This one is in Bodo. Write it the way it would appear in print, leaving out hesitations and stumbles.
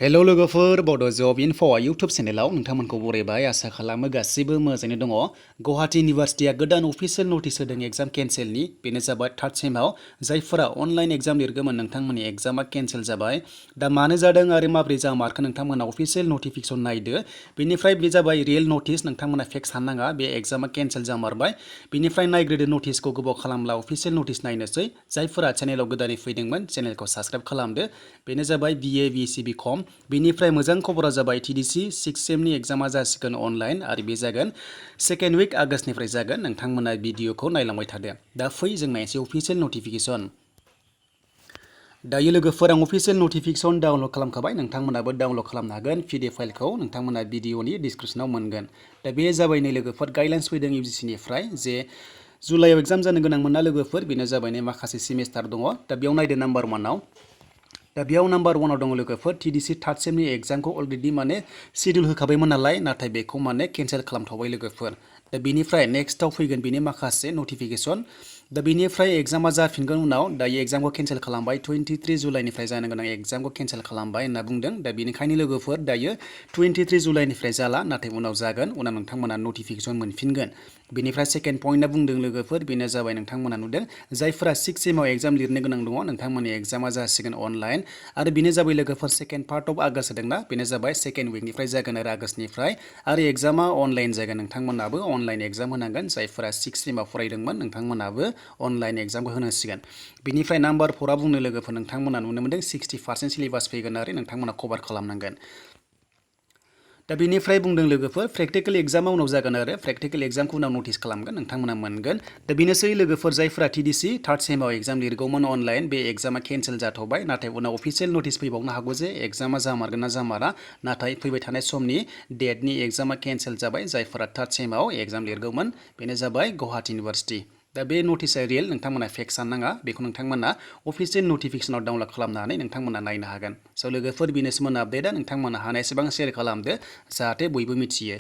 हेल' लोगोफोर बड' जब इनफ' इउटुब चेनेलाव नोंथांमोनखौ बरायबाय आसा खालामो गासैबो मोजाङैनो दङ। गुवाहाटी इउनिभार्सिटिया गोदान अफिसियेल नटिस होदों एग्जाम केन्सेलनि। बेनो जाबाय थार्ड सेमाव जायफोरा अनलाइन एग्जाम लिरगौमोन नोंथांमोननि एग्जामा केन्सेल जाबाय। दा मानो जादों आरो माबोरै जामारखो नोंथांमोना अफिसियेल नटिफिकेसन नायदो। बेनिफ्राय बे जाबाय रियेल नटिस, नोंथांमोना फेक साननाङा, बे एग्जामा केन्सेल जामारबाय। बेनिफ्राय नायग्रोदो नटिसखौ, गोबाव खालामला अफिसियेल नटिस नायनोसै। जायफोरा चेनेलाव गोदानै फैदोंमोन चेनेलखौ साबस्क्राइब खालामदो। बेनो जाबाय BA B.Sc B.Com। बेनिफ्राय मोजां खबरा जाबाय TDC 6 सेमनि एग्जामा जासिगोन अनलाइन आरो बे जागोन सेकेन्ड उइक आगस्टनिफ्राय जागोन। नोंथांमोना भिडिअखौ नायलांबाय थादो। दा फै जों नायनोसै अफिसियेल नटिफिकेसन। दायो लोगोफोर आं अफिसियेल नटिफिकेसन डाउनलड खालामखाबाय, नोंथांमोनाबो डाउनलड खालामनो हागोन। PDF फाइलखौ नोंथांमोना भिडिअनि डिसक्रिपसनाव मोनगोन। दा बे जाबाय नै लोगोफोर गाइडलाइन्स फैदों UGCनिफ्राय जे जुलाइआव एग्जाम जानो गोनां मोनना लोगोफोर, बेनो जाबाय नै माखासे सेमिस्टार दङ। दा बेयाव नायदो नाम्बार 1आव। दा बेयाव नाम्बार 1आव दङ लोगोफोर TDC थार्ड सेमनि एग्जामखौ अलरेडि माने शिडिउल होखाबायमोन नालाय, नाथाय बेखौ माने केन्सेल खालामथ'बाय लोगोफोर। दा बेनिफ्राय नेक्स्टआव फैगोन बेनि माखासे नटिफिकेसन। दा बेनिफ्राय एग्जामा जाफिनगोन उनाव। दायो एग्जामखौ केन्सेल खालामबाय, 23 जुलाइनिफ्राय जानो गोनां एग्जामखौ केन्सेल खालामबाय होनना बुंदों। दा बेनिखायनो लोगोफोर दायो 23 जुलाइनिफ्राय जाला, नाथाय उनाव जागोन। उनाव नोंथांमोना नटिफिकेसन मोनफिनगोन। बेनिफ्राय सेकेन्ड पइन्टआ बुंदों लोगोफोर, बेनो जाबाय नोंथांमोना नुदों जायफोरा 6 सेमाव एग्जाम लिरनो गोनां दङ नोंथांमोननि एग्जामा जासिगोन अनलाइन। आरो बेनो जाबाय लोगोफोर सेकेन्ड पार्ट अफ आगस्ट होदोंना, बेनो जाबाय सेकेन्ड उइकनिफ्राय जागोन आरो आगस्टनिफ्राय। आरो एग्जामा अनलाइन जागोन, नोंथांमोनाबो अनलाइन एग्जाम होनांगोन। जायफोरा 6 सेमाव फरायदोंमोन नोंथांमोनाबो अनलाइन एग्जामखौ होनांसिगोन। बेनिफ्राय नाम्बार 4आ बुंनो लोगोफोर नोंथांमोना नुनो मोनदों 60% सिलेबास फैगोन आरो नोंथांमोना कभार खालामनांगोन। दा बेनिफ्राय बुंदों लोगोफोर प्रेक्टिकेल एग्जामा उनाव जागोन आरो प्रेक्टिकेल एग्जामखौ उनाव नटिस खालामगोन, नोंथांमोना मोनगोन। दा बेनोसै लोगोफोर जायफोरा TDC थार्ड सेमाव एग्जाम लिरगौमोन अनलाइन, बे एग्जामा केन्सेल जाथ'बाय। नाथाय उनाव अफिसियेल नटिस फैबावनो हागौ जे एग्जामा जामारगोन ना जामारा। नाथाय फैबाय थानाय समनि डेटनि एग्जामा केन्सेल जाबाय। जायफोरा थार्ड सेमाव एग्जाम लिरगौमोन बेनो जाबाय गुवाहाटी इउनिभार्सिटि। दा बे नटिसआ रियेल, नोंथांमोना फेक साननाङा। बेखौ नोंथांमोना अफिसियेल नटिफिकेसनाव डाउनलड खालामनानै नोंथांमोना नायनो हागोन। स' लोगोफोर बेनोसैमोन आपडेटआ, नोंथांमोना हानायसेबां शेयार खालामदो जाहाथे बयबो मिथियो।